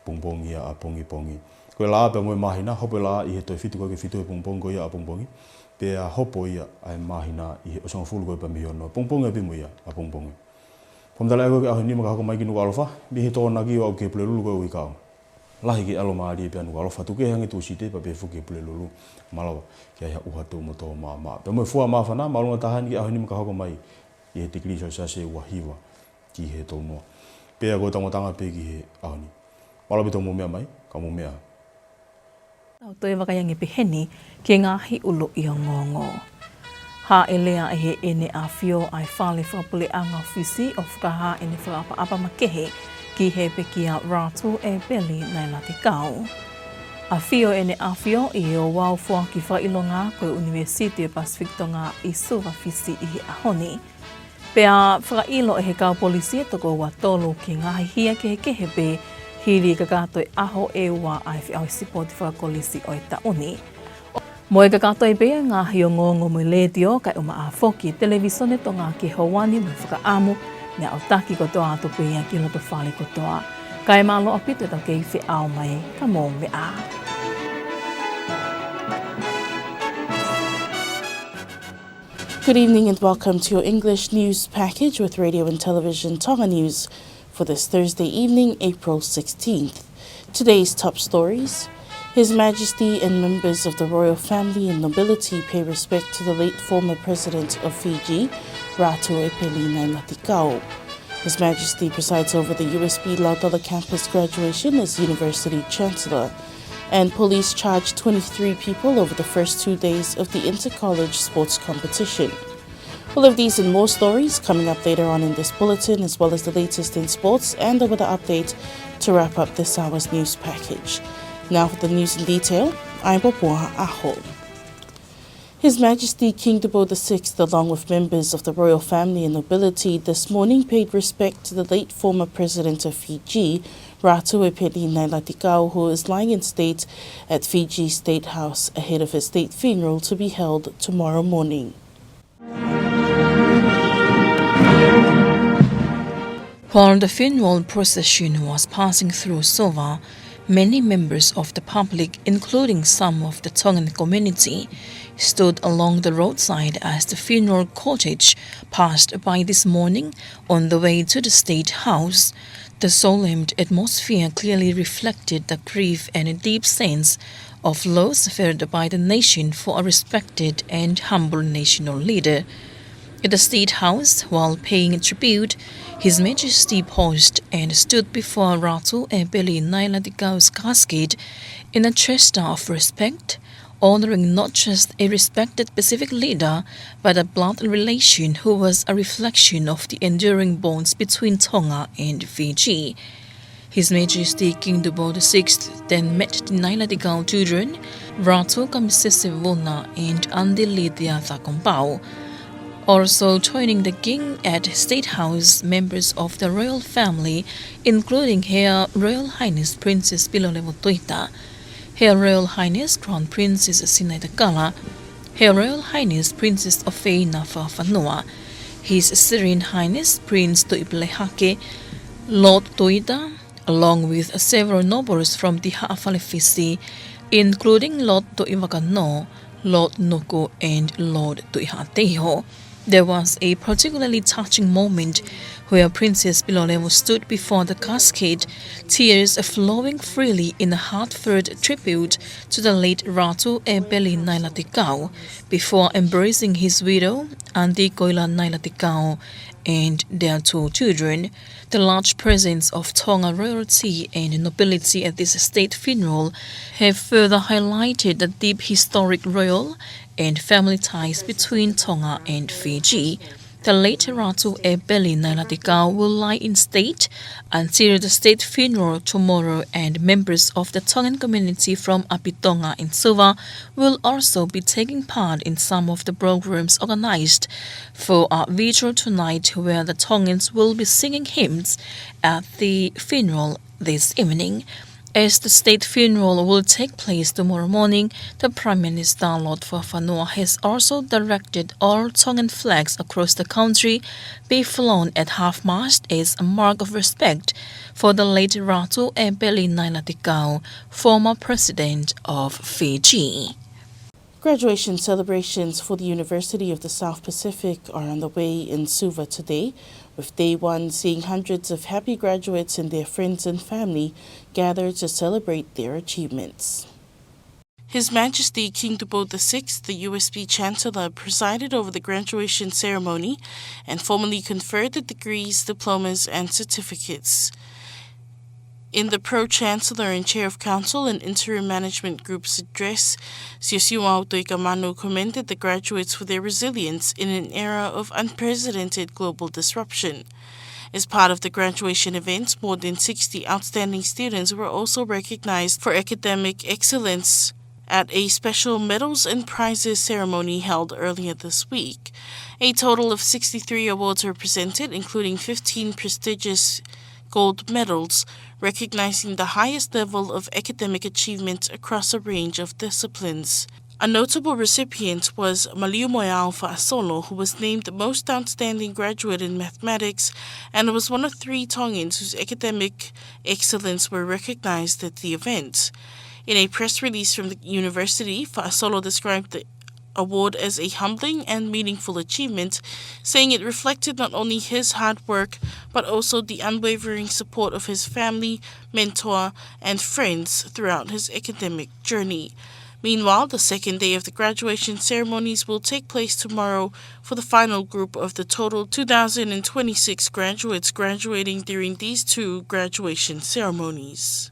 pongipongi ia ʻapongipongi. Ko e laʻā pea mo e māhina, hopo e laʻā ʻi he toe fitu ko ē ki he fitu he pongipongi ko ia ʻapongipongi. Pea hopo ia ʻa e māhina ʻi he ʻosi hongofulu ko ē pea mei he ono. Pongipongi ʻa pē mo ia ʻapongipongi. Fakamatala ʻea ko ē ki he ʻaho ʻe nima ka hoko mai ki Nukuʻalofa, mei he Tokonaki ʻo aʻu ki he Pulelulu ko ē ʻo e uike kahaʻu. Lahi ke ʻalomālie pē ʻa Nukuʻalofa, tuku kehe ange Tūsite pea pē foki ki he Pulelulu, malava ke ʻi ai ha ʻuʻuha tuʻu mo tō maʻamaʻa. Pea mo e fua māfana, māʻolunga taha eni ki he ʻaho ʻe nima ka hoko mai ʻi he tikilī Selesiasi ʻe ua hiva ki he tolu noa. Pea ko e tangatanga pē ki he ʻaho ni. Mālō ʻaupito hoʻomou meʻa mai, ka mou meʻa. Tau toe vakai ange pē heni ki he ngaahi ʻuluʻi ongoongo. Hāʻele ʻe Heʻene ʻAfio ʻa e Fale Fakapuleʻanga ʻo Fisi ʻo fakahā ʻene fakaʻapaʻapa makehe ki he pekia Ratu ʻEpeli Nailatikau. ʻAfio ʻEne ʻAfio ʻi he ouau foaki fakaʻilonga ko e ʻUnivēsiti ʻo e Pasifiki Tonga ʻi Suva, Fisi ʻi he ʻaho ni. Pea fakaʻilo ʻe he kau polisi ʻe toko ua tolu ki he ngaahi hia kehekehe pē hili e kakato e ʻaho ʻe ua ʻa e feʻauhi sipoti fakakolisi ʻo e taʻu ni. Mo e kakato ai pē ʻa e ngaahi ongoongo mei he Letiō kae ʻumaʻā foki e Televīsone Tonga ki he houa ni mo e fakaʻamu, meʻa ʻo taki kotoa atu pē ia ki loto fale kotoa. Kae mālō ʻaupito ʻetau kei feʻao mai, ka mou meʻa. Good evening and welcome to your English news package with Radio and Television Tonga News for this Thursday evening, April sixteenth. Today's top stories. His Majesty and members of the royal family and nobility pay respect to the late former President of Fiji, Ratu ʻEpeli Nailatikau. His Majesty presides over the U S B Lautola campus graduation as University Chancellor. And police charged twenty-three people over the first two days of the inter-college sports competition. All of these and more stories coming up later on in this bulletin, as well as the latest in sports and the weather update to wrap up this hour's news package. Now for the news in detail, I'm Popoa Aho. His Majesty King Tupou the sixth, along with members of the royal family and nobility, this morning paid respect to the late former President of Fiji, Ratu ʻEpeli Nailatikau, who is lying in state at Fiji State House ahead of his state funeral to be held tomorrow morning. While the funeral procession was passing through Suva, Many members of the public, including some of the Tongan community, stood along the roadside as the funeral cortege passed by this morning on the way to the State House. The solemn atmosphere clearly reflected the grief and a deep sense of loss felt by the nation for a respected and humble national leader. At the State House, while paying tribute, His Majesty paused and stood before Ratu Epeli Nailatikau's casket in a gesture of respect, honoring not just a respected Pacific leader, but a blood relation who was a reflection of the enduring bonds between Tonga and Fiji. His Majesty King Tupou the sixth then met the Nailatikau children, Ratu Kamisese Vuna and Aunty Lydia Thakombau. Also joining the King at State House, members of the royal family, including Her Royal Highness Princess Pilolevu Tuita, Her Royal Highness Crown Princess Sinaitakala, Her Royal Highness Princess Ofeina Fakafanua, His Serene Highness Prince Tuʻipelehake, Lord Tuita, along with several nobles from the Haʻa Fale Fisi, including Lord Tuʻivakano, Lord Nuku, and Lord Tuʻihaʻateiho. There was a particularly touching moment where Princess Pilolevu stood before the casket, tears flowing freely in a heartfelt tribute to the late Ratu Epeli Nailatikau, before embracing his widow, Aunty Koila Nailatikau, and their two children. The large presence of Tonga royalty and nobility at this state funeral have further highlighted the deep historic royal and family ties between Tonga and Fiji. The late Ratu Epeli Nailatikau will lie in state until the state funeral tomorrow, and members of the Tongan community from ʻApitonga in Suva will also be taking part in some of the programs organized for a vigil tonight, where the Tongans will be singing hymns at the funeral this evening. As the state funeral will take place tomorrow morning, the Prime Minister, Lord Fakafanua, has also directed all Tongan flags across the country be flown at half-mast as a mark of respect for the late Ratu Epeli Nailatikau, former President of Fiji. Graduation celebrations for the University of the South Pacific are underway in Suva today, with day one seeing hundreds of happy graduates and their friends and family gather to celebrate their achievements. His Majesty King Tupou the sixth, the U S P Chancellor, presided over the graduation ceremony and formally conferred the degrees, diplomas, and certificates. In the Pro-Chancellor and Chair of Council and Interim Management Group's address, Siosiua Tuʻikamanu commended the graduates for their resilience in an era of unprecedented global disruption. As part of the graduation event, more than sixty outstanding students were also recognized for academic excellence at a special medals and prizes ceremony held earlier this week. A total of sixty-three awards were presented, including fifteen prestigious gold medals, recognizing the highest level of academic achievement across a range of disciplines. A notable recipient was Maliumoeao Faʻasolo, who was named Most Outstanding Graduate in Mathematics and was one of three Tongans whose academic excellence were recognized at the event. In a press release from the university, Faʻasolo described the award as a humbling and meaningful achievement, saying it reflected not only his hard work, but also the unwavering support of his family, mentor, and friends throughout his academic journey. Meanwhile, the second day of the graduation ceremonies will take place tomorrow for the final group of the total two thousand and twenty-six graduates graduating during these two graduation ceremonies.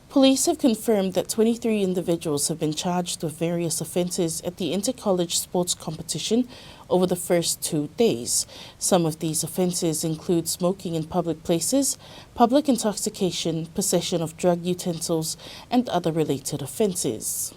Police have confirmed that twenty-three individuals have been charged with various offences at the inter-college sports competition over the first two days. Some of these offences include smoking in public places, public intoxication, possession of drug utensils, and other related offences.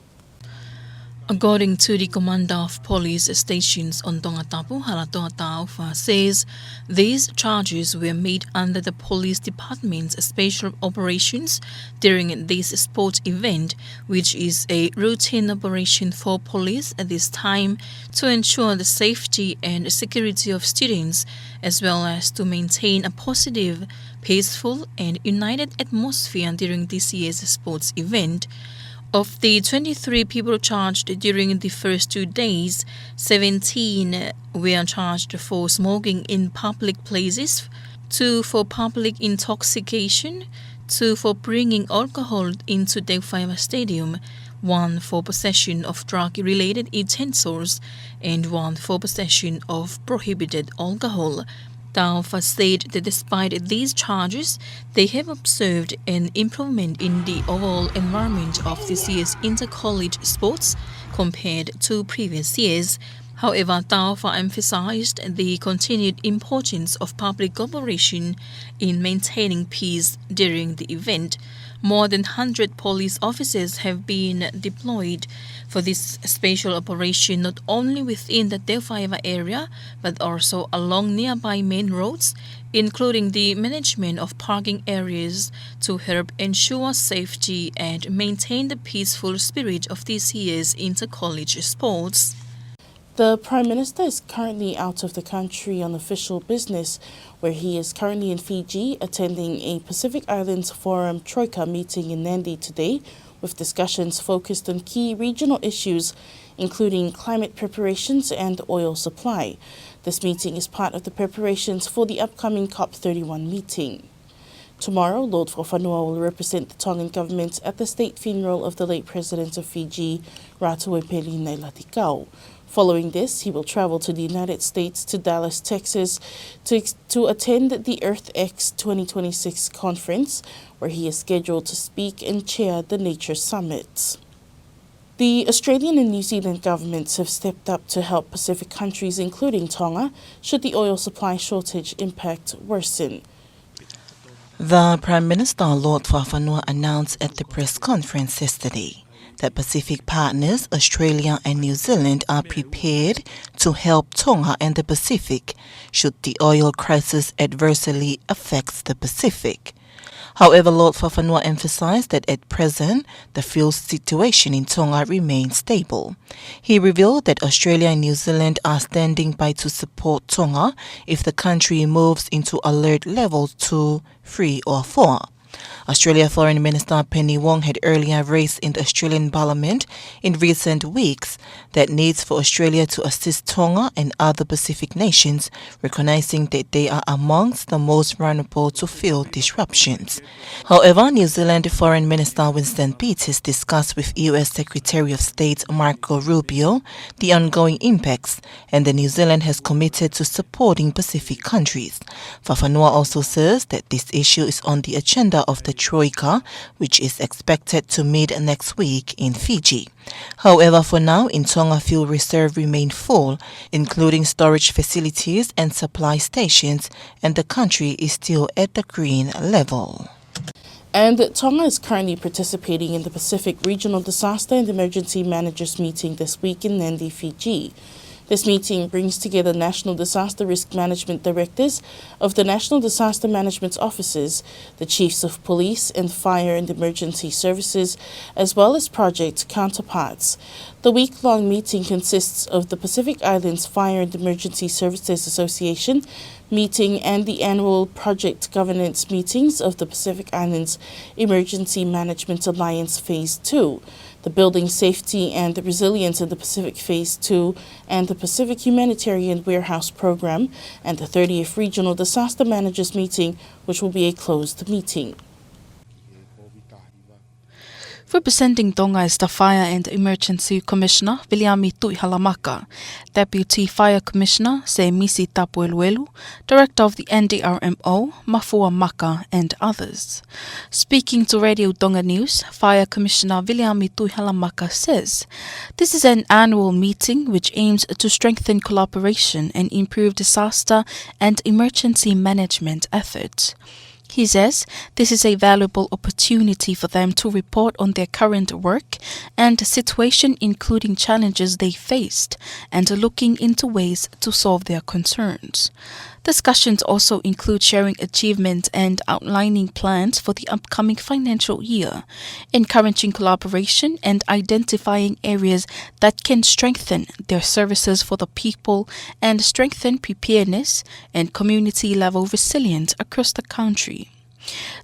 According to the commander of police stations on Tongatapu, Halatoa Taufa, says these charges were made under the police department's special operations during this sports event, which is a routine operation for police at this time to ensure the safety and security of students, as well as to maintain a positive, peaceful, and united atmosphere during this year's sports event. Of the twenty-three people charged during the first two days, seventeen were charged for smoking in public places, two for public intoxication, two for bringing alcohol into Teufaʻeva Stadium, one for possession of drug-related utensils, and one for possession of prohibited alcohol. Taufa said that despite these charges, they have observed an improvement in the overall environment of this year's inter-college sports compared to previous years. However, Taufa emphasized the continued importance of public cooperation in maintaining peace during the event. More than hundred police officers have been deployed for this special operation, not only within the Teufaʻeva area, but also along nearby main roads, including the management of parking areas, to help ensure safety and maintain the peaceful spirit of this year's inter-college sports. The Prime Minister is currently out of the country on official business, where he is currently in Fiji attending a Pacific Islands Forum Troika meeting in Nadi today, with discussions focused on key regional issues, including climate preparations and oil supply. This meeting is part of the preparations for the upcoming COP thirty-one meeting. Tomorrow, Lord Fakafanua will represent the Tongan government at the state funeral of the late President of Fiji, Ratuepeli Nailatikau. Following this, he will travel to the United States to Dallas, Texas, to, to attend the Earth X twenty twenty-six conference, where he is scheduled to speak and chair the Nature Summit. The Australian and New Zealand governments have stepped up to help Pacific countries, including Tonga, should the oil supply shortage impact worsen. The Prime Minister, Lord Fakafanua, announced at the press conference yesterday that Pacific partners, Australia and New Zealand, are prepared to help Tonga and the Pacific should the oil crisis adversely affect the Pacific. However, Lord Fakafanua emphasized that at present, the fuel situation in Tonga remains stable. He revealed that Australia and New Zealand are standing by to support Tonga if the country moves into alert level two, three or four. Australia Foreign Minister Penny Wong had earlier raised in the Australian Parliament in recent weeks that needs for Australia to assist Tonga and other Pacific nations, recognizing that they are amongst the most vulnerable to fuel disruptions. However, New Zealand Foreign Minister Winston Peters discussed with U S Secretary of State Marco Rubio the ongoing impacts, and the New Zealand has committed to supporting Pacific countries. Fakafanua also says that this issue is on the agenda of the Troika, which is expected to meet next week in Fiji. However, for now, in Tonga, fuel reserve remain full, including storage facilities and supply stations, and the country is still at the green level. And Tonga is currently participating in the Pacific Regional Disaster and Emergency Managers Meeting this week in Nadi, Fiji. This meeting brings together National Disaster Risk Management Directors of the National Disaster Management Offices, the Chiefs of Police and Fire and Emergency Services, as well as project counterparts. The week-long meeting consists of the Pacific Islands Fire and Emergency Services Association meeting and the annual project governance meetings of the Pacific Islands Emergency Management Alliance Phase two, the Building Safety and Resilience in the Pacific Phase two, and the Pacific Humanitarian Warehouse Program, and the thirtieth Regional Disaster Managers Meeting, which will be a closed meeting. Representing Tonga is the Fire and Emergency Commissioner, Viliami Tuʻihalamaka, Deputy Fire Commissioner, Semisi Tapueluelu, Director of the N D R M O, Mafua Maka, and others. Speaking to Radio Tonga News, Fire Commissioner Viliami Tuʻihalamaka says this is an annual meeting which aims to strengthen collaboration and improve disaster and emergency management efforts. He says this is a valuable opportunity for them to report on their current work and situation, including challenges they faced, and looking into ways to solve their concerns. Discussions also include sharing achievements and outlining plans for the upcoming financial year, encouraging collaboration and identifying areas that can strengthen their services for the people and strengthen preparedness and community-level resilience across the country.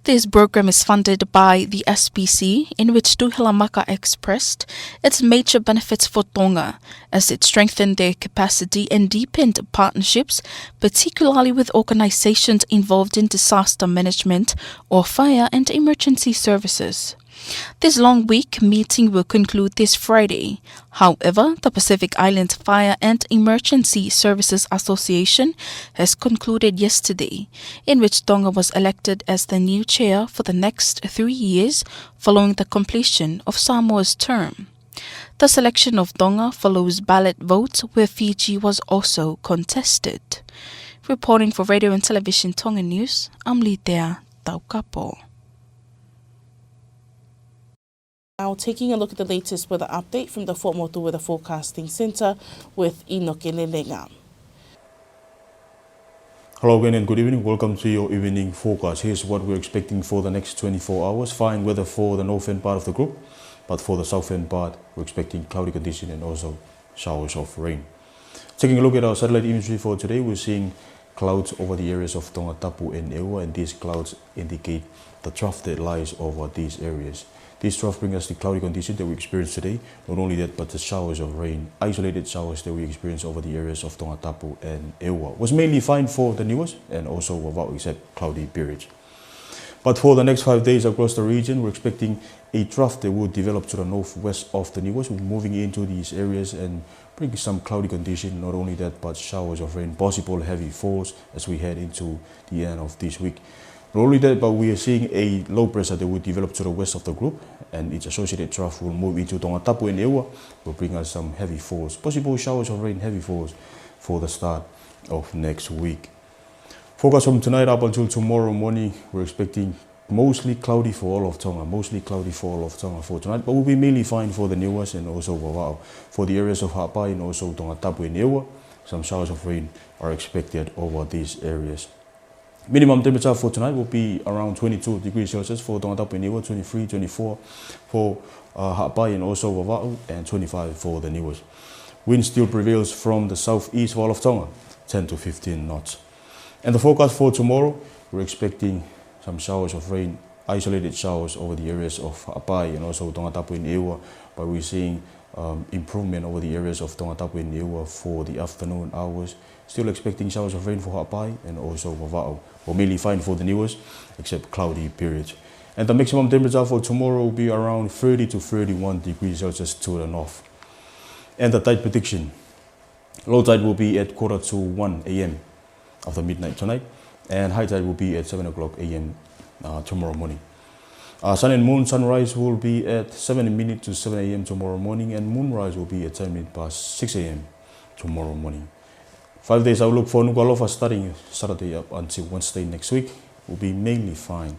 This program is funded by the S P C, in which Tuhilamaka expressed its major benefits for Tonga, as it strengthened their capacity and deepened partnerships, particularly with organizations involved in disaster management or fire and emergency services. This long week meeting will conclude this Friday. However, the Pacific Island Fire and Emergency Services Association has concluded yesterday, in which Tonga was elected as the new chair for the next three years following the completion of Samoa's term. The selection of Tonga follows ballot votes where Fiji was also contested. Reporting for Radio and Television Tonga News, I'm Litea Taukapo. Now taking a look at the latest weather update from the Fuaʻamotu Weather Forecasting Centre with Inoke Lelenga. Hello again and good evening. Welcome to your evening forecast. Here's what we're expecting for the next twenty-four hours. Fine weather for the northern part of the group, but for the southern part, we're expecting cloudy condition and also showers of rain. Taking a look at our satellite imagery for today, we're seeing clouds over the areas of Tongatapu and ʻEua, and these clouds indicate the trough that lies over these areas. This trough brings us the cloudy condition that we experienced today. Not only that, but the showers of rain, isolated showers that we experienced over the areas of Tongatapu and ʻEua, was mainly fine for the Niuas and also Vavaʻu, except cloudy periods. But for the next five days across the region, we're expecting a trough that will develop to the northwest of the Niuas, moving into these areas and bring some cloudy condition. Not only that, but showers of rain, possible heavy falls as we head into the end of this week. Not only that, but we are seeing a low pressure that will develop to the west of the group, and its associated trough will move into Tongatapu and ʻEua, will bring us some heavy falls, possible showers of rain, heavy falls for the start of next week. Forecast from tonight up until tomorrow morning, we're expecting mostly cloudy for all of Tonga, mostly cloudy for all of Tonga for tonight, but will be mainly fine for the Niuas and also Vavaʻu. For the areas of Haʻapai and also Tongatapu and ʻEua, some showers of rain are expected over these areas. Minimum temperature for tonight will be around twenty-two degrees Celsius for Tongatapu and ʻEua, twenty-three, twenty-four for, uh, Haʻapai and also Vavaʻu, and twenty-five for the Niuas. Wind still prevails from the southeast for all of Tonga, ten to fifteen knots. And the forecast for tomorrow, we're expecting some showers of rain, isolated showers over the areas of Haʻapai and also Tongatapu and ʻEua, but we're seeing, um, improvement over the areas of Tongatapu and ʻEua for the afternoon hours. Still expecting showers of rain for Haʻapai and also Vavaʻu, or mainly fine for the Niuas, except cloudy periods. And the maximum temperature for tomorrow will be around thirty to thirty-one degrees Celsius to the north. And the tide prediction. Low tide will be at quarter to one A M after midnight tonight, and high tide will be at seven o'clock A M, uh, tomorrow morning. Uh, sun and moon, sunrise will be at seven minutes to seven A M tomorrow morning, and moonrise will be at ten minutes past six A M tomorrow morning. Five days outlook for Nukuʻalofa, starting Saturday up until Wednesday next week, will be mainly fine.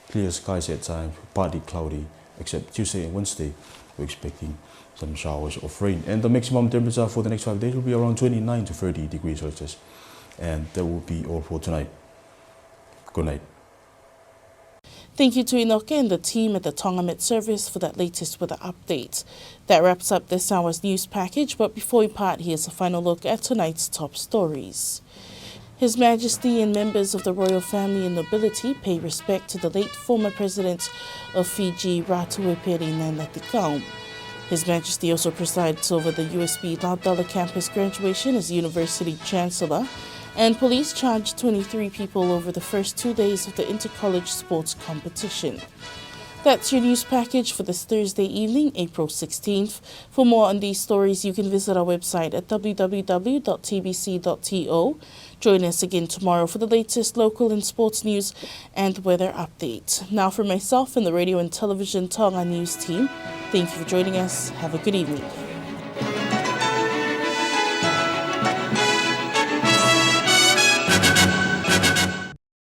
Clear skies at times, partly cloudy, except Tuesday and Wednesday, we're expecting some showers of rain. And the maximum temperature for the next five days will be around twenty-nine to thirty degrees Celsius. And that will be all for tonight. Good night. Thank you to Inoke and the team at the Tonga Met Service for that latest weather update. That wraps up this hour's news package, but before we part, here's a final look at tonight's top stories. His Majesty and members of the royal family and nobility pay respect to the late former President of Fiji, Ratu Eperi Nailatikau. His Majesty also presides over the U S P Latala campus graduation as University Chancellor, and police charged twenty-three people over the first two days of the inter-college sports competition. That's your news package for this Thursday evening, April sixteenth. For more on these stories, you can visit our website at W W W dot T B C dot T O. Join us again tomorrow for the latest local and sports news and weather update. Now, from myself and the Radio and Television Tonga News team, thank you for joining us. Have a good evening.